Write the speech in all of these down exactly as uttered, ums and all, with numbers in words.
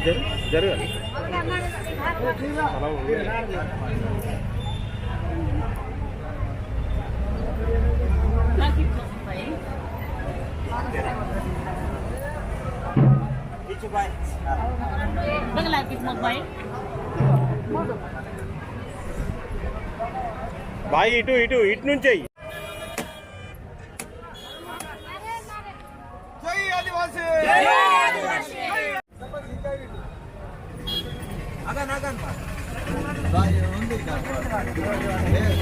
जर-, जरगाली। बगला किस्मत भाई। भाई इटू, इटू, इटू नुंची। जय आदिवासी। जय आदिवासी। अगन, अगन बा। भाई, उंदी का?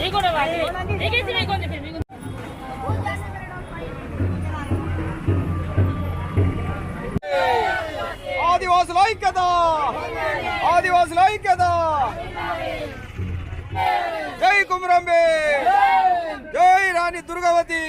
ये कोण आहे भाई? एक ही तुम्ही कोणते फिल्म? आदिवासी ऐक्यता, आदिवासी ऐक्यता। जय कुमरंबे, जय रानी दुर्गावती।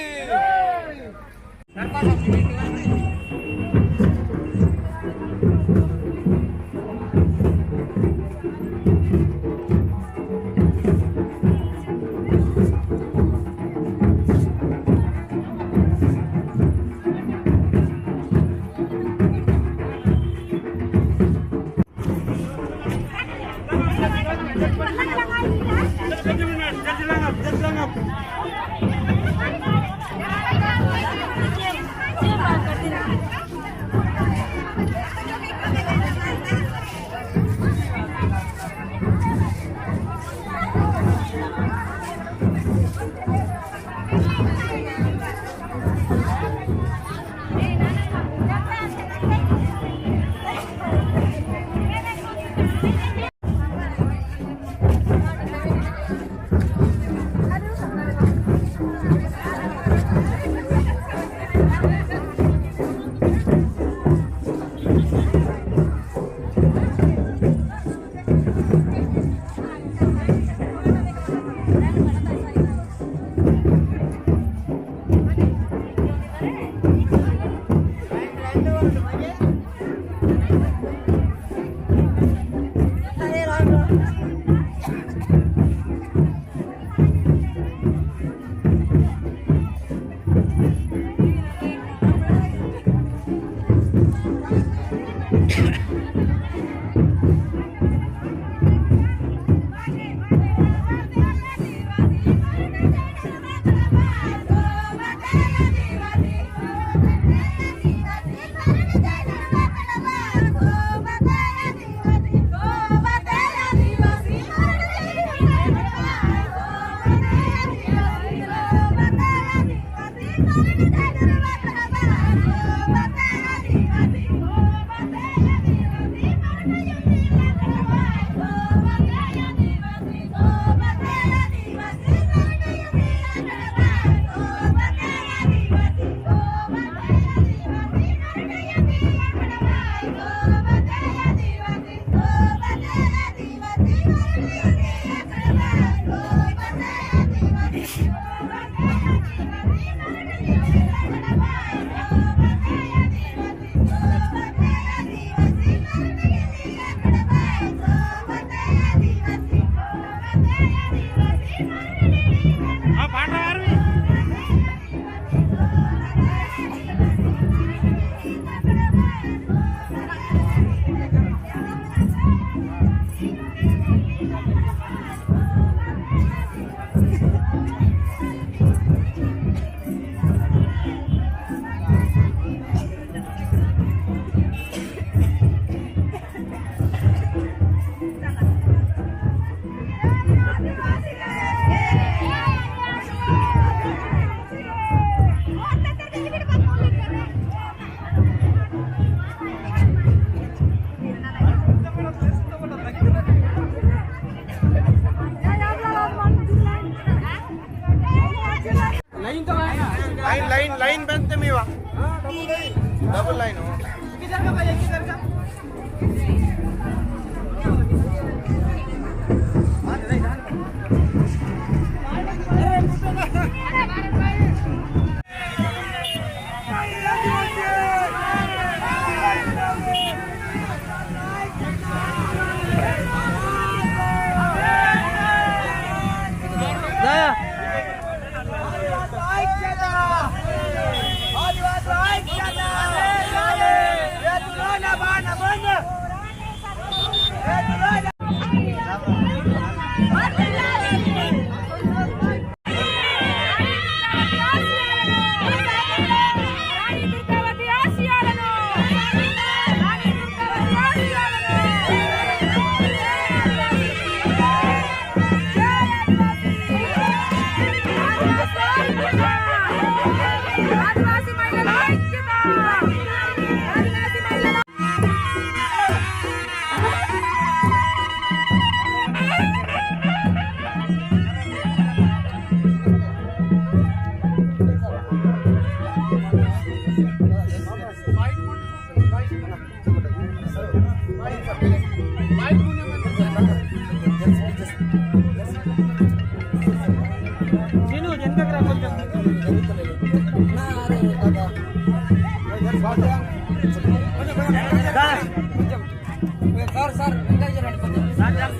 సార్, సార్, వెనకాల జరగండి కొంచెం. Sir, sir.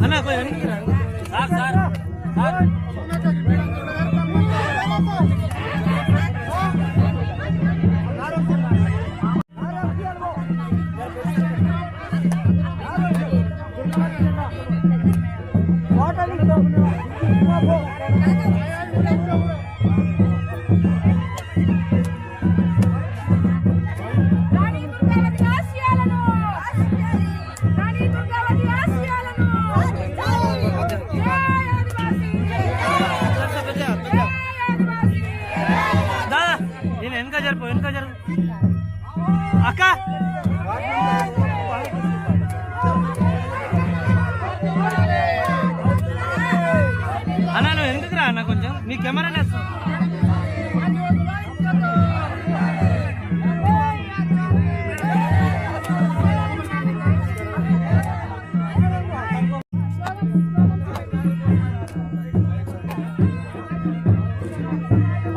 అన్న, కొంచెం వెనక్కి రండి. Sir, sir, sir. Rani Durgavati आशियालनु। रानी दुर्गावती आशियालनु। जय आदिवासी। जय आदिवासी। दा, इन इनका जरपो, इनका जरपो। अक्का। अण्णा, नुव्वु वेनुककु रा अण्णा, कोंचें मी camera ने।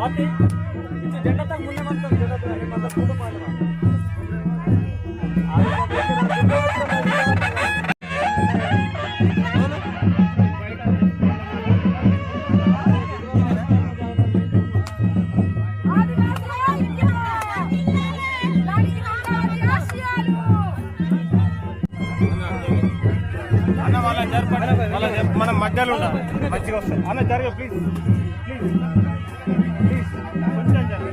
आते, इच्छे झंडा तक मुन्ने मत कर, झंडा तक, मतलब, फोटो पाड़ना। అన్న, వాళ్ళని జరపండి, వాళ్ళని జరప-, మనం మధ్యలో ఉండాలి, మంచిగా వస్తుంది. అన్న, జరగ, please, please, please, కొంచెం జరగ.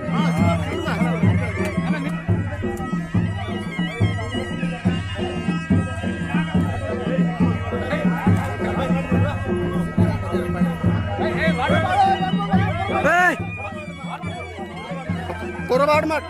ఏయ్! పొరపాటు మాట.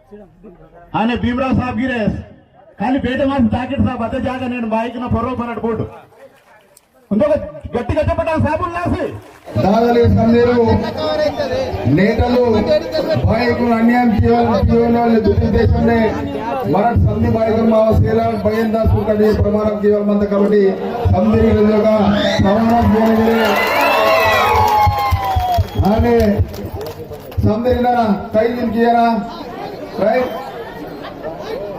आने भीमराव साहब गिरेस, खाली बेटे मास जाकेट साहब अते जागा नेन माइक ना फरो फरट बोट। उनको गट्टी गट्टी पटा साबुन लासी। दादाले संदेरो नेटलो भाई को अन्याय किया, किया ना ले दूसरे देश में मरट संधि भाई को मावा सेला बयन दास को कभी प्रमाण किया मत कबड्डी संधि का समाधान बोले। आने समझे ना, कई दिन किया ना, राइट?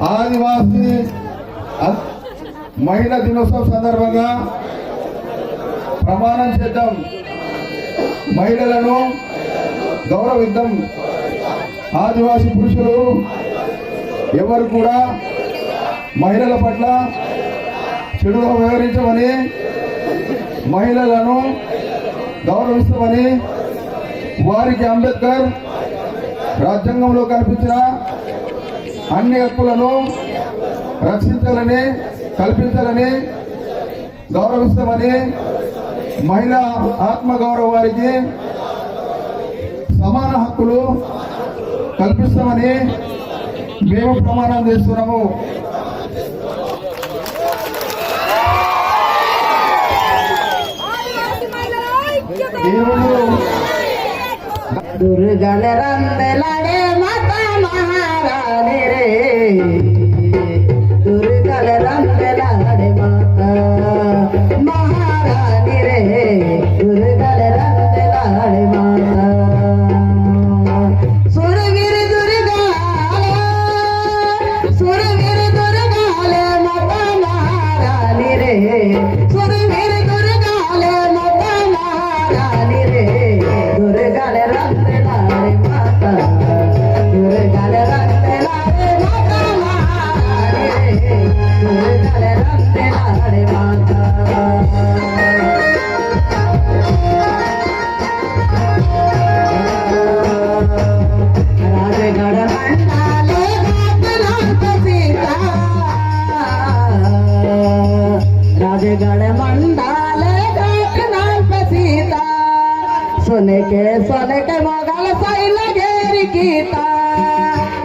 आदिवासी अ-, महिला दिनोत्सव संदर्भंगा प्रमाणं चेद्दाम। महिलालनु गौरविद्दाम। आदिवासी पुरुषुलु एवरु कूडा महिलाल पट्ल चेडुगा व्यवहरिंचमनि, महिलालनु गौरविस्तमनि, वारिकि अंबेडकर राज्यांगंलो कल्पिंचिन अन्नि हक्कुलनु रक्षिंचालनि, कल्पिंचालनि, गौरविस्तमनि, महिला आत्मगौरव वारिकि समान हक्कुलु कल्पिस्तमनि मेमु प्रमाणं चेस्तुन्नामु। दुर्गल रंदलाड़े माता महारानी रे, दुर्गल रंदलाड़े माता महारानी रे, दुर्गल रंदलाड़े माता। सुरवीर दुर्गा, सुरवीर दुर्गाले माता महारानी रे, सुरवीर दुर्गाले माता महारानी रे, दुर्गाले रंदलाड़े माता, दुर्गाले रंदलाड़े माता महारानी रे, दुर्गाले रंदलाड़े माता। राजगढ़ मंडाले घाट नाल पे सीता, राजगढ़ मंडाले घाट नाल पे सीता, सोने के, सोने के मोगल सैल घेर कीता।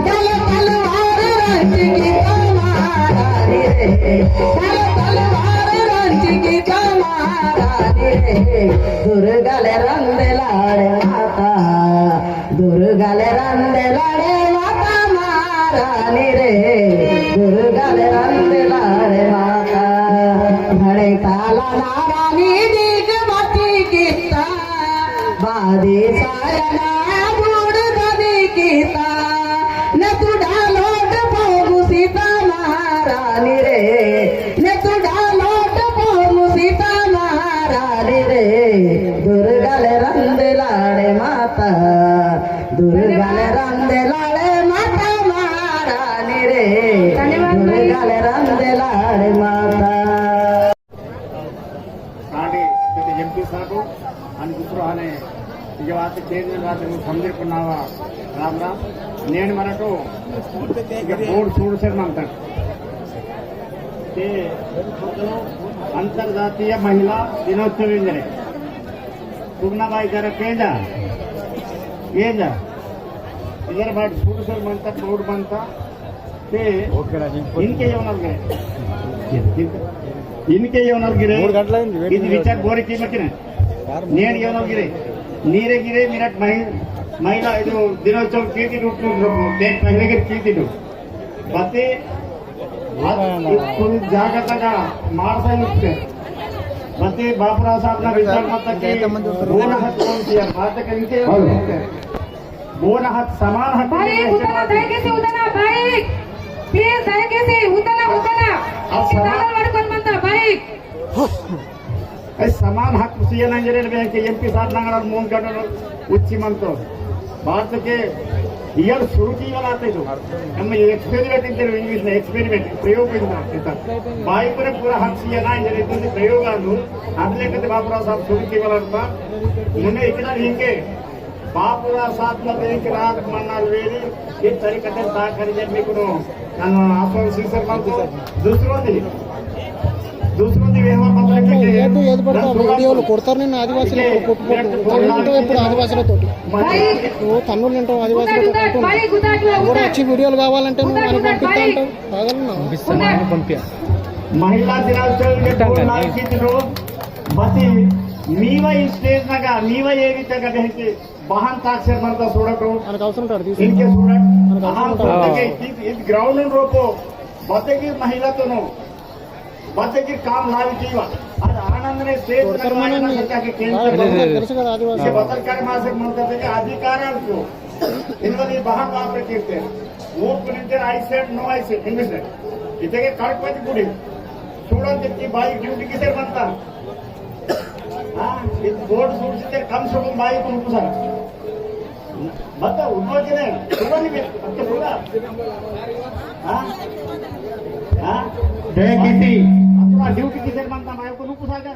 गल तलवार रंच की तो महारानी रे, गल तलवार रंच की तो महारानी रे, दुर्गल रंदलाड़े माता, दुर्गल रंदलाड़े माता महारानी रे, दुर्गल रंदलाड़े माता। घड़े ताला नारानी दीक बत्ती कीता, बादी सायना बूड़ ददी कीता, ने तू डालोट पोगु सीता महारानी रे, ने तू डालोट पोगु सीता महारानी रे, दुर्गल रंदलाड़े माता, दुर्गल रंदलाड़े माता महारानी रे, धन्यवाद भाई। दुर्गल रंदलाड़े माता। कांडी एमपी साहब अनि दूसरो हने इजे वात केंद्र वात समझे पुनावा राम राम। नेन मरटो इजे बोर्ड सोड़ से मंतर ते अंतर्जातीय महिला दिनोत्सव इंजरे तुमना बाई जरा केंजा केंजा इधर बाट सोड़ से मंतर बोर्ड बनता ते इनके योनल गिरे, इनके योनल गिरे, मूड गंटल अयिंदी, वेट इद विचार बोरे कीमकिन। नेन योनल गिरे, नीरे गिरे मिरट महि-, महिला इदु दिनोत्सव कीर्ति रूप में देख पहले के कीर्ति रूप। बते, बते जागत का मारता युक्त। बते बापुराव साहब ना विचार मत की बोना हक कौन किया, बात करके बोना हक समान हक भाई, उतना दयकेसी उतना भाई, प्लीज दयकेसी उतना, उतना। अब समान दादा वड़कन मंता भाई। ए समान हक सिया ना इंजरे बे के एमपी साहब नंगड़ा मोम करना उच्ची मंतो। भारत के ईयर शुरू की वाला आते जो हम एक्सपेरिमेंट इंजरे इंग्लिश में एक्सपेरिमेंट प्रयोग इंजरे बाई पर पूरा हक सिया ना इंजरे तो प्रयोग आंदो। अदले कते बापुराव साहब शुरू की वाला था। मुन्ने इतना इनके बापुराव साहब ना एक रात मन्नाल वेरी ये तरीकते ता करी जब मी कुनो नन्ना आसन सीसर मंतो। दूसरो दी, दूसरो दी ఏది, ఏది పడితే ఆ వీడియోలు కొడతారు. నేను ఆదివాసులు కొట్టు, కొట్టు, కొట్టు. తన్నులు తింటావు ఎప్పుడు ఆదివాసులతోటి. ఓ, తన్నులు తింటావు ఆదివాసులతో. కూడా వచ్చి వీడియోలు కావాలంటే నువ్వు మనకి పంపిస్తా అంటావు. తాగలను. పంపిస్తా, పంపిస్తా. महिला दिनोत्सव के बोर्ड लाल की दिनो बती मीवा स्टेज नगा मीवा ये भी तक देख के बहन ताक्षर मनता सोडटो। इनके सोडट। हाँ, सोडट। इद, इद ग्राउंड रोपो। बतेगी महिला तोनो। बतेगी काम लावी कीवा। अद आनंद ने स्टेज तोड़कर मनाने। बच्चा के केंद्र बदल कर मासे मनता थे अधिकार को। इनवाली बहन वापरे कीर्ते। वो Punindar I said, no I said, English में। इतने के कड़क पति बुढ़ी। सोडट की बाई ड्यूटी किसे मनता। हाँ, इद बोर्ड सूट से कम से कम बाई को नुकसान। बता, उठवा के नहीं, उठवा नहीं बे, अब तो पूरा। हाँ? हाँ? दे किसी। अपना ड्यूटी किसे बनता, बाई को नुकसान का?